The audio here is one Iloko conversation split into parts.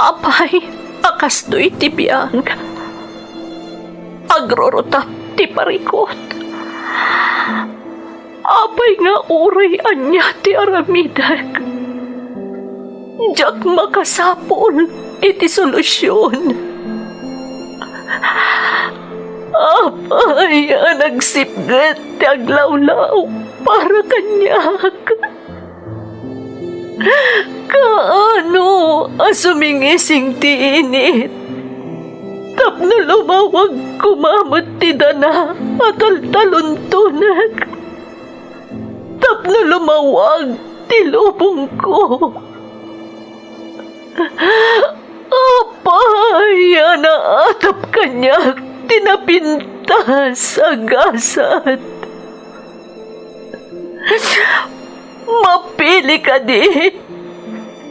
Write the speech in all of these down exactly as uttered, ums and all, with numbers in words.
Apay a kastoy ti biag? Agrurutap ti parikut. Apay nga uray ania ti aramidek, diak makasapul iti solusion. Apay a nagsipget ti aglawlaw para kaniak? Kaano a sumingising ti init tapno lumawag koma met ti dana a taltaluntonek? Tapno lumawag ti lubongko. Apay a naatap kaniak ti napintas a gasat? Mapili kadi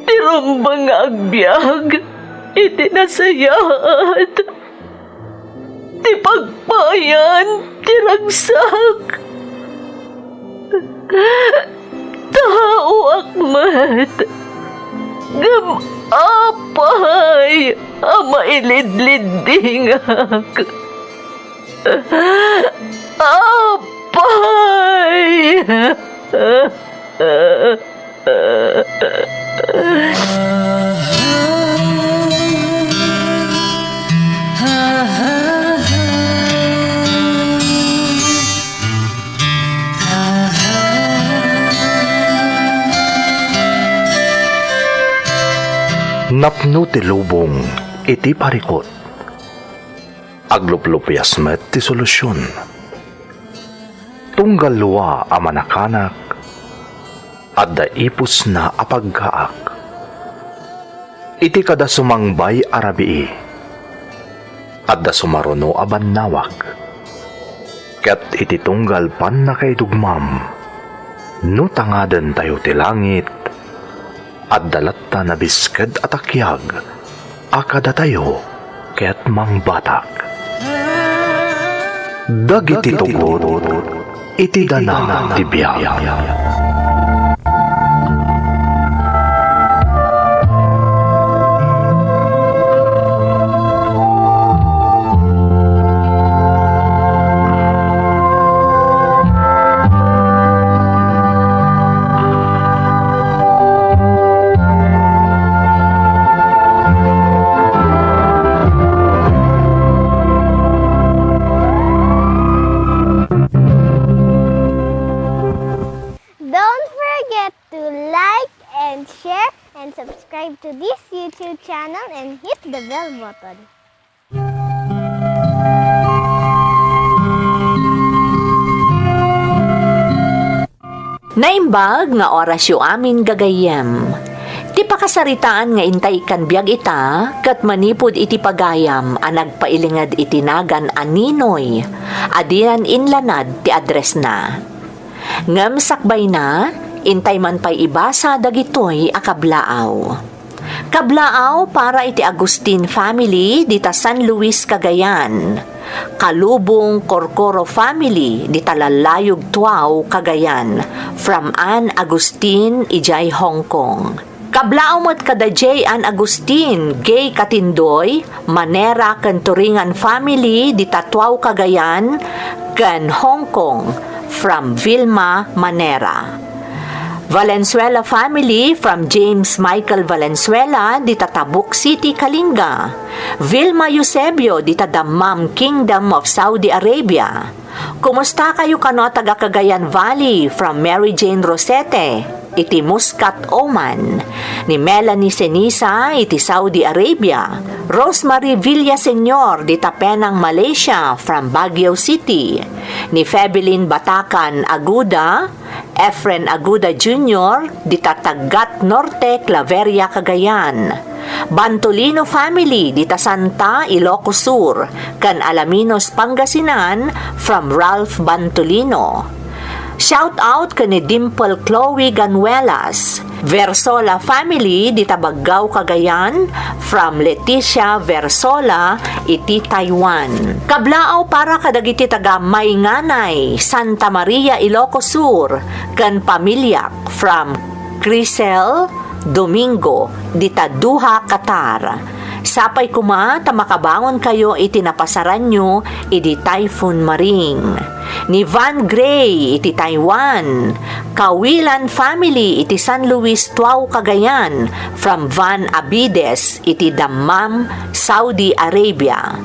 ti rumbeng nga agbiag iti nasayaat ti pagpayan ti ragsak. Taoak met, ngem apay a mailidliddingak? Apay! Napno ti lubong iti parikut. Agluplupias met ti solusion. Tunggal lua a manakanak, adda ipusna a paggaak. Iti kada sumangbay a rabii, adda sumaruno a bannawag. Ket iti tunggal pannakaidugmam, no tangadentayo ti langit, adda latta nabisked a takiag a kadatayo ket mangbatak. Dagiti tugot iti dana ti biag. Don't forget to like and share and subscribe to this YouTube channel and hit the bell button. Naimbag nga orasyo amin, gagayyem. Ti pakasaritaan nga intay ikkan biag ita, ket manipud iti pagayam a nagpailinged iti nagan a Ninoy, a dinan inlanad ti addressna. Ngem sakbayna, intay man pay ibasa dagitoy a kablaaw. Kablaaw para iti Agustin family dita San Luis, Cagayan. Kalubong Corcoro family dita Lalayog, Tuao, Cagayan, from Ann Agustin, idiay Hong Kong. Kablaaw met kada J. Ann Agustin, Gay Katindoy, Manera ken Turingan family dita Tuao, Cagayan, ken Hong Kong, from Vilma Manera. Valenzuela family from James Michael Valenzuela dita Tabuk City, Kalinga. Vilma Eusebio dita Dammam Kingdom of Saudi Arabia. Kumusta kayo kano a taga Cagayan Valley from Mary Jane Rosete iti Muscat, Oman. Ni Melanie Ceniza iti Saudi Arabia. Rosemary Villaseñor dita Penang, Malaysia from Baguio City. Ni Febelin Batacan Aguda, Efren Aguda Junior, dita Taggat Norte, Claveria, Cagayan. Bantolino family, dita Santa, Ilocos Sur, ken Alaminos, Pangasinan, from Ralph Bantolino. Shout out ken ni Dimple Chloe Ganuelas. Versola family, dita Baggao, Cagayan, from Leticia Versola, iti Taiwan. Kablaaw para kadagiti taga Mainganay, Santa Maria, Ilocos Sur, ken pamiliak, from Crisel Domingo, dita Doha, Qatar. Sapay koma ta makabangonkayo iti napasaranyo idi Typhoon Maring. Ni Van Gray iti Taiwan. Kawilan family iti San Luis, Tuao, Cagayan, from Van Abides iti Dammam, Saudi Arabia.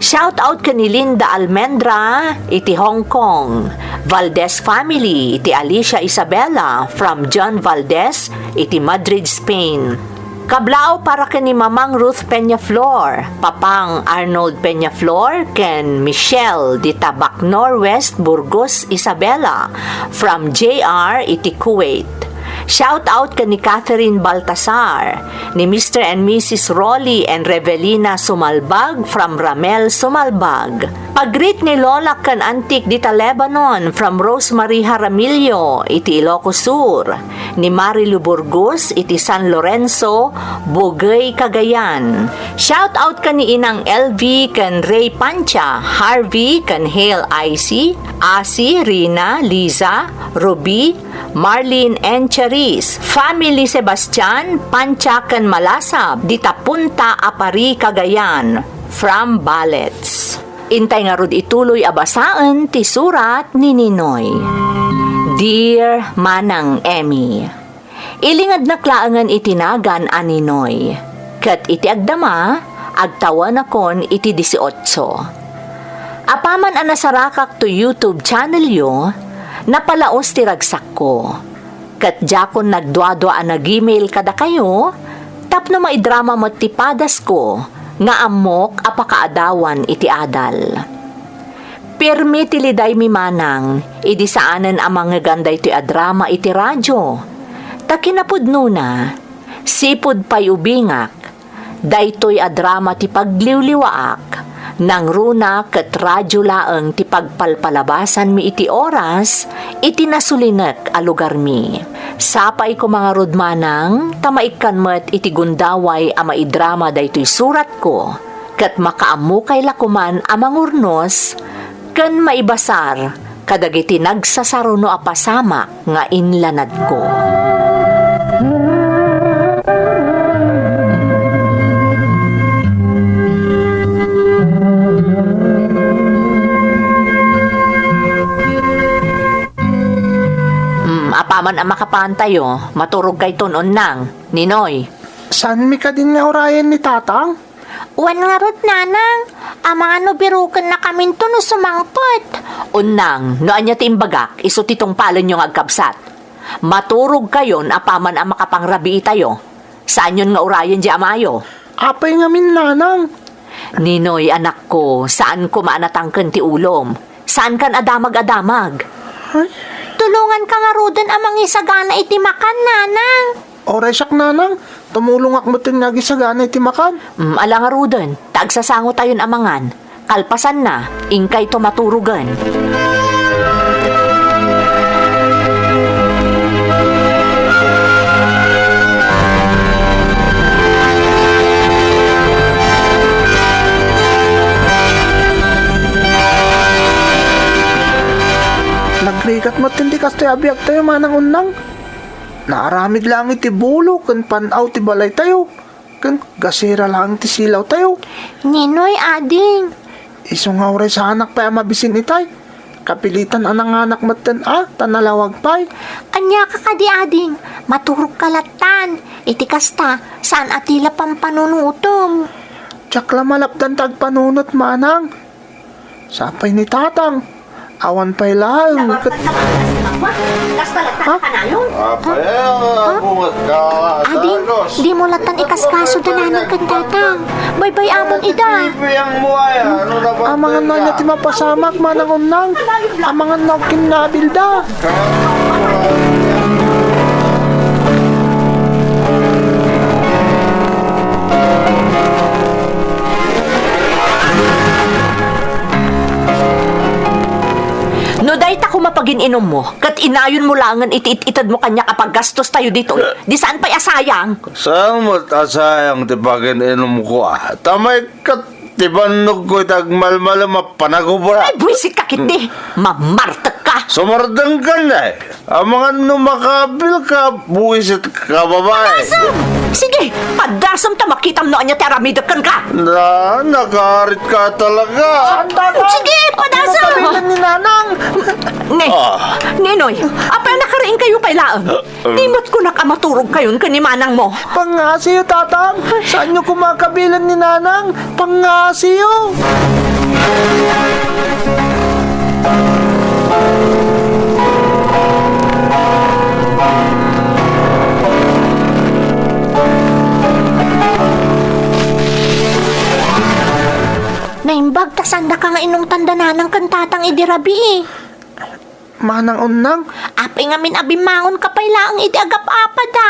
Shout out ken ni Linda Almendra iti Hong Kong. Valdez family iti Alicia Isabela from John Valdez iti Madrid, Spain. Kablaaw para ken ni Mamang Ruth Peñaflor, Papang Arnold Peñaflor, ken Michelle dita Bacnor West, Burgos, Isabela, from J R iti Kuwait. Shout out ken ni Catherine Baltasar, ni Mister and Missus Rolly and Revelina Sumalbag from Ramel Sumalbag. Pag-greet ni Lola ken Antik dita Lebanon from Rosemary Jaramillo iti Ilocos Sur, ni Marilu Burgos iti San Lorenzo, Bugey, Cagayan. Shout out ken ni Inang L V ken Ray Pancha, Harvey ken Hale Icy, Asi, Rina, Liza, Ruby, Marlene and Cherise, family Sebastian, Pancha ken Malasab, dita Punta Apari, Cagayan, from Balets. Intay ngarud ituloy a basaen ti surat ni Ninoy. Dear Manang Emmy, ilingednak laengen iti nagan a Ninoy, ket iti agdama, agtawenakon iti disiotso. Apaman a nasarakak to YouTube channelyo, napalaos ti ragsakko. Ket diakon nagduadua a nag-email kadakayo tapno maidrama met ti padasko nga ammok a pakaadawan iti adal. Pirmi ti lidaymi manang idi saanen a mangngegan daytoy a drama iti radio. Ta kinapudnona, sipud pay ubingak, daytoy a drama ti pagliwliwaak, nangruna ket radio laeng ti pagpalpalabasanmi iti oras iti nasulinek a lugarmi. Sapay koma ngarud manang ta maikkan met iti gundaway a maidrama daytoy suratko, ket makaammokay la koman a mangurnos ken maibasar kadagiti nagsasaruno a pasamak nga inlanadko. Hmm, apaman a makapaantayo, maturogkayton, Unnang, Ninoy. Saanmi kadin nga urayen ni Tatang? Wen ngarud, Nanang, amangan no birukennakaminto no sumangpet. Unnang, no ania ti imbagak, isu ti tungpalenyo nga agkabsat. Maturogkayon apaman a makapangrabiitayo. Saanyon nga urayen diay amayo. Apay ngamin, Nanang? Ninoy, anakko, saan koma a natangken ti ulom. Saankan a damag-adamag. Ay. Tulonganka ngaruden a mangisagana iti makan, Nanang. Uray siak, Nanang, tumulongak metten nga agisagana iti makan. Mm, ala ngaruden, ta agsasangotayon a mangan. Kalpasanna, inkayto maturogen. Nagrigat met ti kastoy a biagtayo, Manang Unnang. Naaramid laeng iti bulo ken pan-aw ti balaytayo, ken gasera laeng ti silawtayo. Ninoy, ading. Isu nga uray saanak pay a mabisin itay. Kapilitan a nanganak metten a, ta nalawag pay. Ania ka kadi, ading? Maturogka lattan. Iti kasta, saan a ti la pampanunotem. Diak la malapdan ta agpanunot, manang. Sapay ni Tatang, awan pay laeng ket. Ha? Apay, ah, bungat ka, Ading, Carlos. Dimo lattan ikaskaso da nanang ken tatang. Baybay-amon ida. Bibiyang mo ay, ano na ba? Amangan na niya ti mapasamak, Manang Unnang. Amangan na kinnabilda. No dayta koma pagin-inummo, ket inayonmo laengen iti it-itedmo kaniak a paggastostayo ditoy, di saan pay a sayang? Saan met a sayang ti pagin-inumko, a? Ta maikkat Ti bannogko iti agmalmalem a panagubra. Ay, buisit ka, Kitty. Mamartek ka. Sumardengkan, eh. Amangan no makabil ka, buisit ka, babae. Padasem! Sige, padasem ta makitam no ania ti aramidek kenka. Na, nakarit ka talaga. Sige, padasem! Kabilan ni Nanang. Ne, Ah. Ninoy, apay a nakariing kayo kay laeng? Di met kunak a maturog kayon ken ni manangmo. Pangngasiyo, Tatang. Saanyo koma kabilan ni Nanang? Pangngasiyo. Naimbag ta saandaka nga inungtan da Nanang ken Tatang idi rabii. Manang Unnang? Apay ngamin a bimmangonka pay laeng idi agap-apada?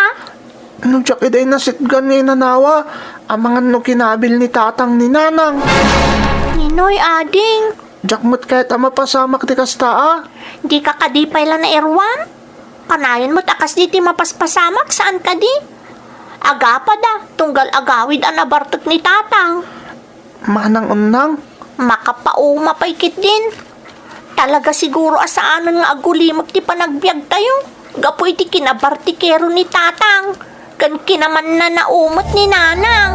No diak idiay nasitgan nga inanawa, amangan no kinabil ni Tatang ni Nanang. Ninoy, ading. Diak met kayat a mapasamak ti kasta a. Dika kadi pay la nairuam? Kanayon met a kasdi ti mapaspasamak, saan kadi? Agapada, tunggal agawid a nabartek ni Tatang. Manang Unnang? Makapauma pay ketdin. Talaga siguro a saanen nga agulimek ti panagbiagtayo gapu iti kinabartikero ni Tatang ken kinamannanao met ni Nanang.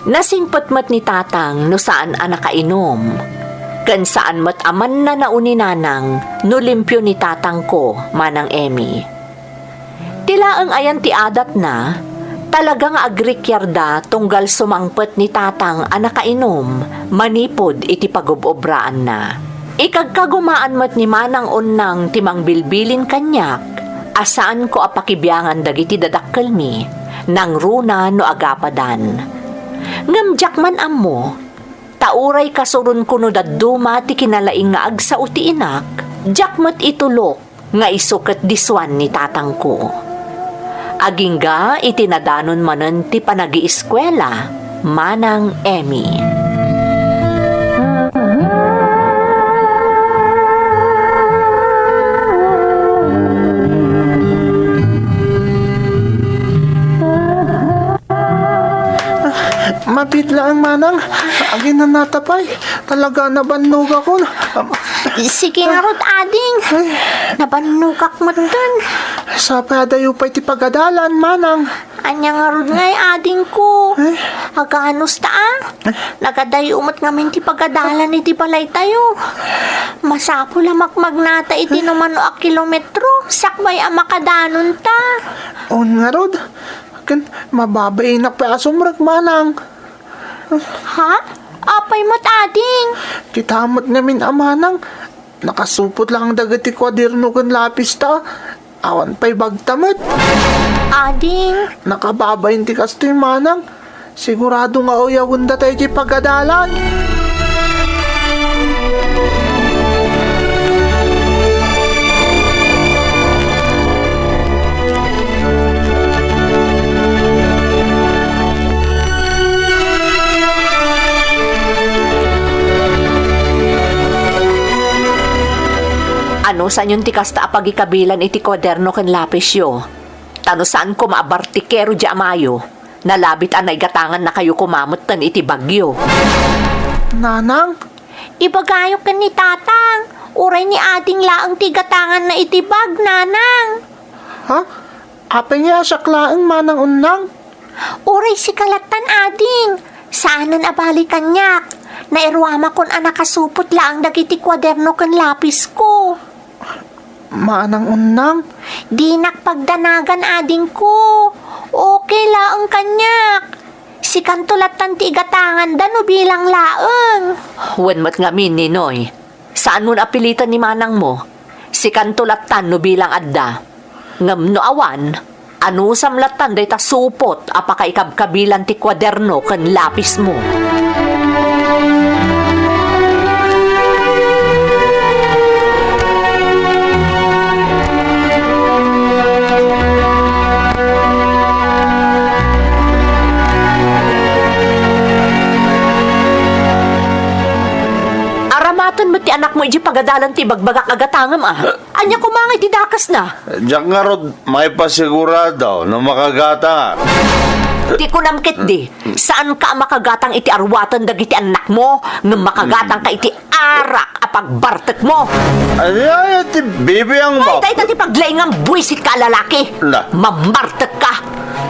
Nasingpet met ni Tatang no saan a nakainom, ken saan met a mannanao ni Nanang no limpio ni Tatangko, Manang Emmy. Ti laeng ayan ti adatna, talaga nga agrikiarda tunggal sumangpet ni Tatang a nakainom manipud iti pagub-obraanna. Ikagkagumaan met ni Manang Unnang ti mangbilbilin kaniak a saanko a pakibiangan dagiti dadakkelmi, nangruna no agapadan. Ngem diak man ammo, ta uray kasuronko no dadduma ti kinalaing nga agsao ti inak, diak met itulok nga isu ket disuan ni tatangko. Agingga iti nadanon manen ti panagieskuela, Manang Emmy. Mabiit laeng, Manang. Aginanata pay. Talaga, nabannogakon. Am- Sige ngarud, ading. Ay. Nabannogak metten. Sapay adayo pay ti pagadalan, Manang. Ania ngarud ngay, adingko? Ay. Aganus ta, a? Ay. Nagadayo met ngamin ti pagadalan iti balaytayo. Masapul a makmagnata iti numano a kilometro, sakbay a makadanonta. On ngarud. Ken mababainak pay a sumrek, Manang. Ha? Apay met, ading? Kita met ngamin a, Manang, nakasupot laeng dagiti kuaderno ken lapista. Awan pay bagta met. Ading. Nakababain ti kastoy, Manang. Sigurado nga uyawenda tayo ti pagadalan. Anusanyon ti kasta a pagikabilan iti kuaderno ken lapisyo? Ta no saan koma a bartikero diay amayo, nalabit a naigatangannakayo koma metten iti bagyo. Nanang? Ibagayo ken ni Tatang, uray ni Ading laeng ti igatanganna iti bag, Nanang. Ha? Apay nga siak laeng, Manang Unnang? Uray sika lattan, Ading. Saanen a bali kaniak. Nairuamakon a nakasupot laeng dagiti kuaderno ken lapisko. Manang Unnang? Dinak pagdanagan, adingko. Okay laeng kaniak. Sikanto lattan ti igatanganda no bilang laeng. Wen met ngamin, Ninoy. Saanmon a piliten ni manangmo. Sikanto lattan no bilang adda. Ngem no awan, Anusam lattan dayta supot a pakaikabkabilan ti kuaderno ken lapismo. Aramaten met ti anakmo idiay pagadalan ti ibagbagak a gatangem, a. Ania koma ngay ti dakesna? Diak ngarud maipasigurado no makagatangak. Ti kunam ketdi, saanka a makagatang iti aruaten dagiti annakmo, ngem makagatangka iti arak a pagbartekmo. Ania ti bibiangmo? Ay, dayta ti paglaingam, buisitka a lalaki. Na. Mamartekka.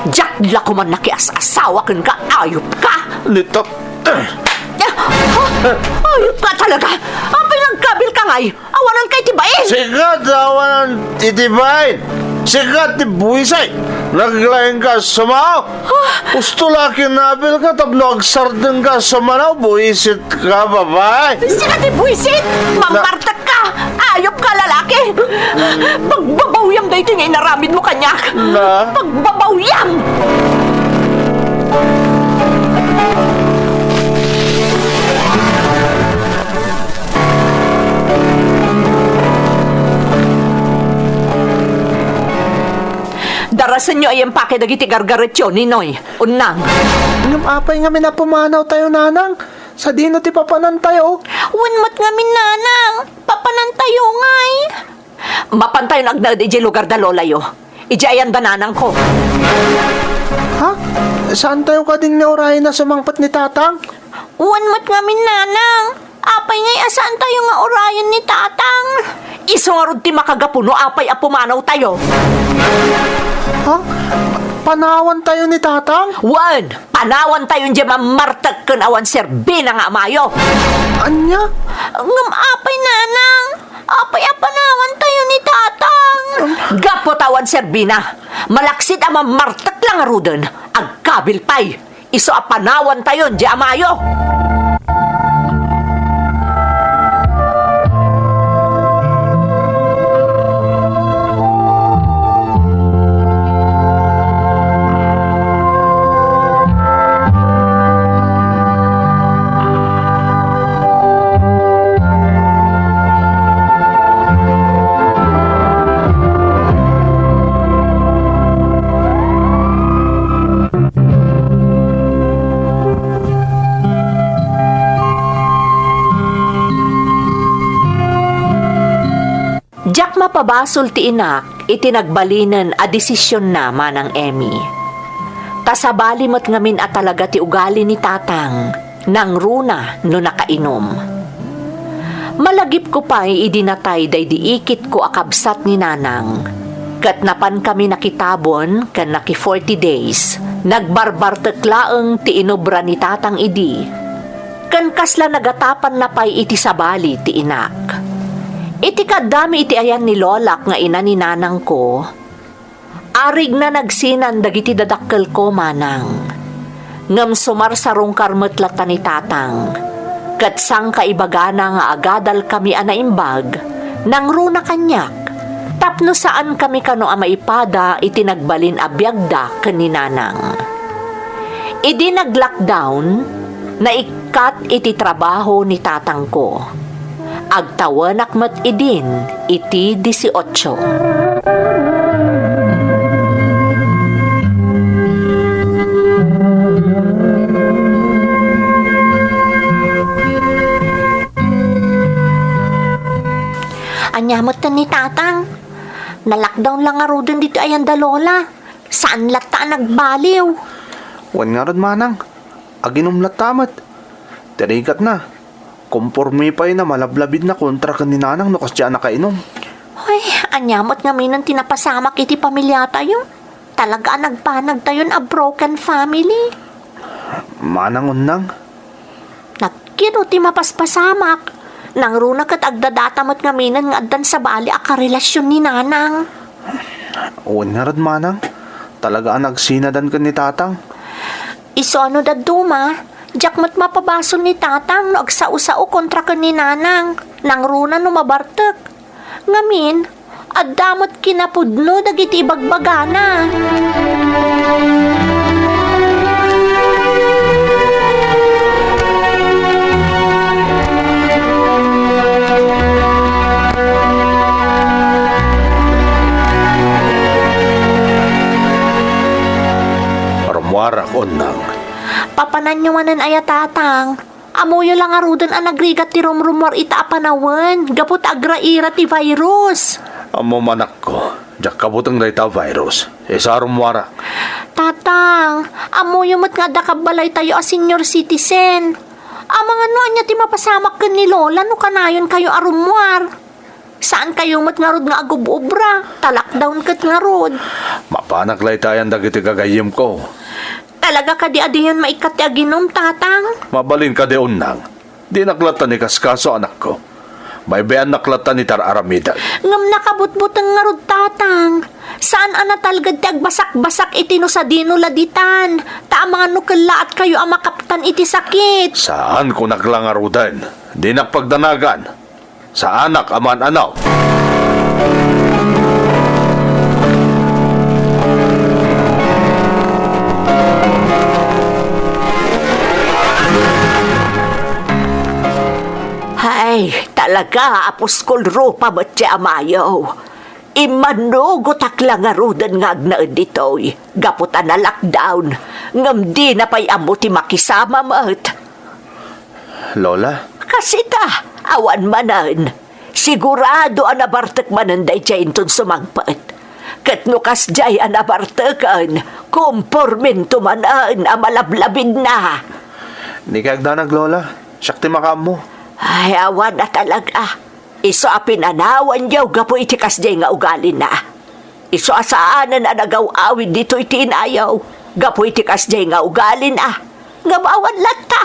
Diak la koman nakias-asawa kenka, ayupka. Nitok. Ah, ah, ayupka talaga. Apay nagkabilka ngay? Awananka iti bain! Sika ti awanan iti bain! Sika ti buisit! Naglaingka a sumao! Ah! Usto la a kinabilka tapno agsardengka a sumanaw, buisitka, babai! Sika ti buisit! Na- Mamartekka! Ayupka, lalaki! Pagbabawyam daytoy nga inaramidmo kaniak! Na? Pagbabawyam! Darasenyo a impake dagiti gargaretyo, Ninoy. Unnang. Ngem apay ngamin a pumanawtayo, nanang? Sadino ti papanantayo? Wen met ngamin, nanang. Papanantayo ngay. Mapantayon agnaed idiay lugar da lolayo. Idiay ayan da nanangko. Ha? Saantayo kadin nga urayen a sumangpet ni tatang? Wen met ngamin, nanang. Apay ngay a saantayo nga urayen ni tatang? Isu ngarud ti makagapu no apay a pumanawtayo. Ha? Panawantayo ni tatang? Wen, panawantayon diay mamartek ken awan serbina nga amayo. Ania? Ngem apay, nanang? Apay a panawantayo ni tatang? Gapu ta awan serbina, malaksid a mamartek la ngaruden, agkabil pay. Isu a panawantayon diay amayo. Diak mapabasol ti inak iti nagbalinen a desisionna, Manang Emmy. Ta sabali met ngamin a talaga ti ugali ni Tatang, nangruna no nakainom. Malagipko pay idi natay daydi ikitko a kabsat ni Nanang, ket napankami nakitabon ken naki-forty days. Nagbarbartek laeng ti inobra ni Tatang idi. Ken kasla nagatapanna pay iti sabali ti inak. Iti kaaddami iti ayan ni lolak nga ina ni nanangko, arigna nagsinan dagiti dadakkelko, manang. Ngem sumarsarungkar met latta ni tatang, ket sangkaibagana nga agadalkami a naimbag, nangruna kaniak, tapno saankami kano a maipada iti nagbalin a biagda ken ni nanang. Idi nag-lockdown, naikkat iti trabaho ni tatangko. Agtawenak met idin iti dieciocho. Ania met ni tatang? Na-lockdown la ngaruden ditoy ayan da Lola. Saan latta a nagbaliw? Wen ngarud, manang. Aginom latta met. Ti rigatna, komporme pay na malablabidna kontra ken ni nanang no kasdiay a nakainom. Ay, ania met ngaminen ti napasamak iti pamiliatayo? Talaga a nagbanagtayon a broken family. Manang, unnang. Nagkino ti mapaspasamak? Nangruna ket agdadata met ngaminen nga addan sabali a karelasion ni nanang. Wen ngarud, manang. Talaga a nagsinadan ken ni tatang. Isu a no dadduma, diak met mapabasol ni tatang no agsao-sao kontra ken ni nanang. Nangruna no mabartek. Ngamin, Adda met kinapudno dagiti ibagbagana. Rummuarak, Unnang. Papananyo manen aya, Tatang? Ammoyo la ngaruden a nagrigat ti rumrummuar ita a panawen gapu ta agraira ti virus. Ammom, anakko, diak kabuteng dayta a virus. Isu a rummuarak. Tatang, ammoyo met nga adda kabbalaytayo a senior citizen. Amangan no ania ti mapasamak ken ni Lola no kanayonkayo a rummuar. Saankayo met ngarud nga agub-ubra, ta lockdown ket ngarud. Mapanak laytayan dagiti gagayyemko. Talaga kadi a diyon maikkat ti aginum, Tatang? Mabalin kadi, Unnang. Dinak latta ni kaskaso, anakko. Baybay-annak latta ni tar-aramidek. Ngem nakabutbuteng ngarud, Tatang. Saan a natalged ti agbasakbasak iti no sadino la ditan. Ta amangan no kellaatkayo a makaptan iti sakit. Saan, kunak la ngaruden. Dinak pagdanagan. Saanak a maan-anaw. Hay, talaga a puskol rupa met ti amayo. Immannugotak la ngaruden nga agnaed ditoy, gapu ta na-lockdown, ngem dina pay ammo ti makisama met. Lola? Kas ita, awan manen. Sigurado a nabartek manen daydiay inton sumangpet. Ket no kasdiay a nabarteken, kompormento manen a malablabidna. Dikay agdanag, Lola. Siak ti makaammo. Ay, awan a talaga. Isu a pinanawanyo gapu iti kasdiay nga ugalina. Isu a saanen a nagaw-awid ditoy ti inayo gapu iti kasdiay nga ugalina. Ngem awan latta,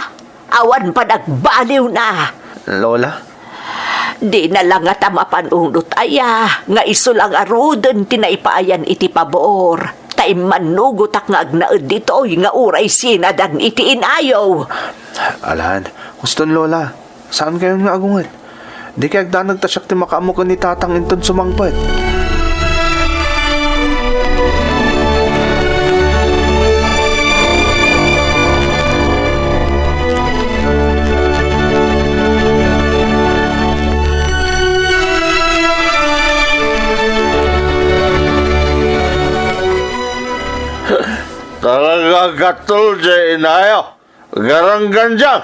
awan panagbaliwna. Lola? Dina la ngata mapanunot aya nga isu la ngaruden ti naipaayan iti pabor, ta immannugotak nga agnaed ditoy nga uray sinadan iti inayo. Alan, huston, Lola. Saankayon nga agunget? Dikay agdanag ta siak ti makaammo ken ni Tatang inton sumangpet. Talaga, gatol, jay inayo. Garangganjang!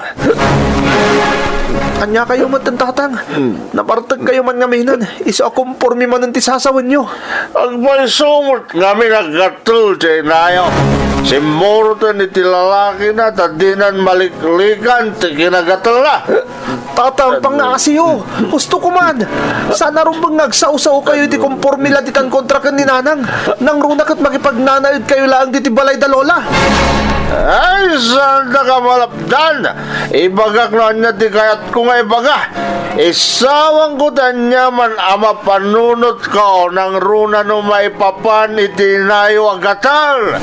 Ania kayo met, Tatang? Hmm. Nabartek kayo man ngamin. Isu a kompormi manen ti sasawenyo. Agpayso met ngamin a gatel ti inayo. Simmuroten iti lalakina ta dinan maliklikan ti kinagatelna. Tatang, pangngaasiyo. Husto ko man. Saan a rumbeng nga agsao-sao kayo iti kompormi la ditan kontra ken ni Nanang. Nangruna ket makipagnanaed kayo laeng diti balay da Lola. Ay, saan ta kamalap- Dan, ibagak no ania ti kayatko nga ibaga. Isawanko ti aniaman a mapanunotko nangruna no maipapan iti inayo a gatel.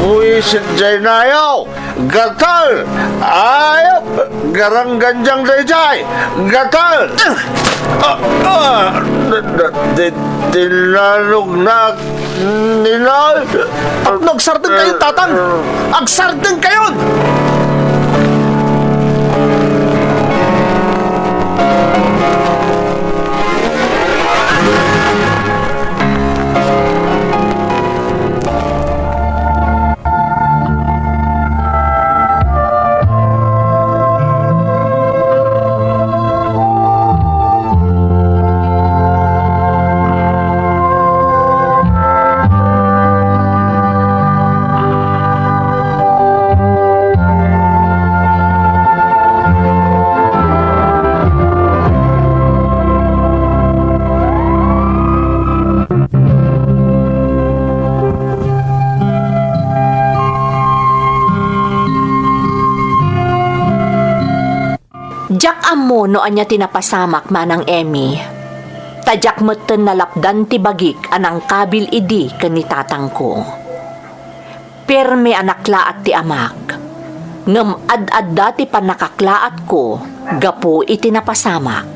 Buisit jay inayo. Gatel! Ayop! Garangganjang dayjay! Gatel! Ah, ah, da-, da-, di-, dinalognak. Nina! Tapno agsardeng kayon, Tatang! Agsardeng kayon! Diak ammo no ania ti napasamak, Manang Emmy. Ta diak metten nalapdan ti bagik a nangkabil idi ken ni tatangko. Pirme a naklaat ti amak, ngem ad-adda ti pannakaklaatko gapu iti napasamak.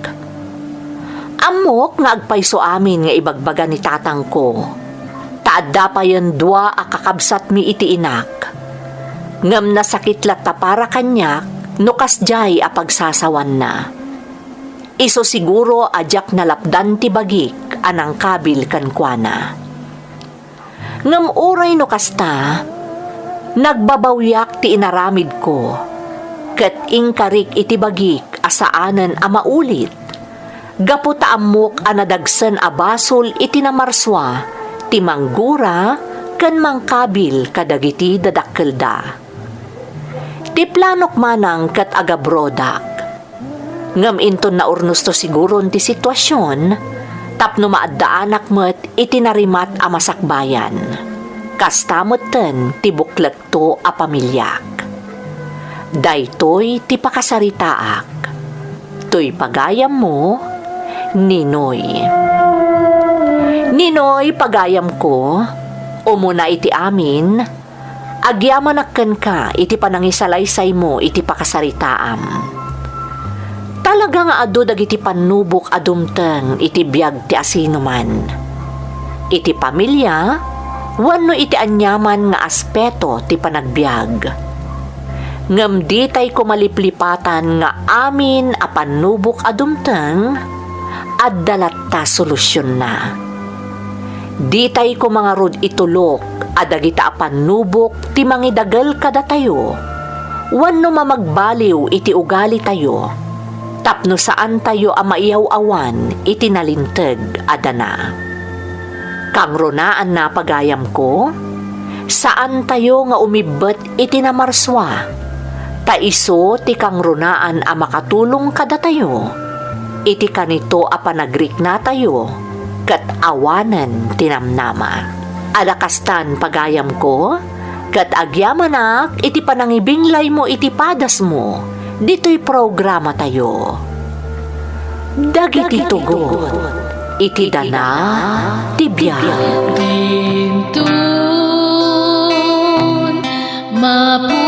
Ammok nga agpayso amin nga ibagbaga ni tatangko, ta adda payen dua a kakabsatmi iti inak. Ngem nasakit latta para kaniak no kasdiay a pagsasawanna. Isu siguro a diak nalapdan ti bagik a nangkabil kenkuana. Ngem uray no kasta, nagbabawiak ti inaramidko, ket inkarik iti bagik a saanen a maulit, gapu ta ammok a nadagsen a basol iti namarsua ti manggura ken mangkabil kadagiti dadakkelda. Ti planok manang ket agabrodak. Ngem inton naurnosto siguron ti situasion, tapno maaddaanak met iti narimat a masakbayan. Kasta metten ti buklekto a pamiliak. Daytoy ti pakasaritaak. Toy pagayammo, Ninoy. Ninoy, pagayamko, umuna iti amin, agyamanak kenka iti panangisalaysaymo iti pakasaritaam. Talaga nga adu dagiti pannubok a dumteng iti biag ti asinoman. Iti pamilia, wenno iti aniaman nga aspeto ti panagbiag. Ngem ditayko maliplipatan nga amin a pannubok a dumteng, adda latta solusionna. Ditayko mangarud itulok a dagita a pannubok ti mangidagel kadatayo, wenno mamagbaliw iti ugalitayo, tapno saantayo a maiyaw-awan iti nalinteg a dana. Kangrunaanna, pagayamko, saantayo nga umibbet iti namarsua, ta isu ti kangrunaan a makatulong kadatayo iti kanito a panagriknatayo ket awanen ti namnama. Adda kastan, pagayamko, ket agyamanak iti panangibinglaymo iti padasmo ditoy programatayo. Dagiti tugot iti dana ti biag. Dintun, mapu-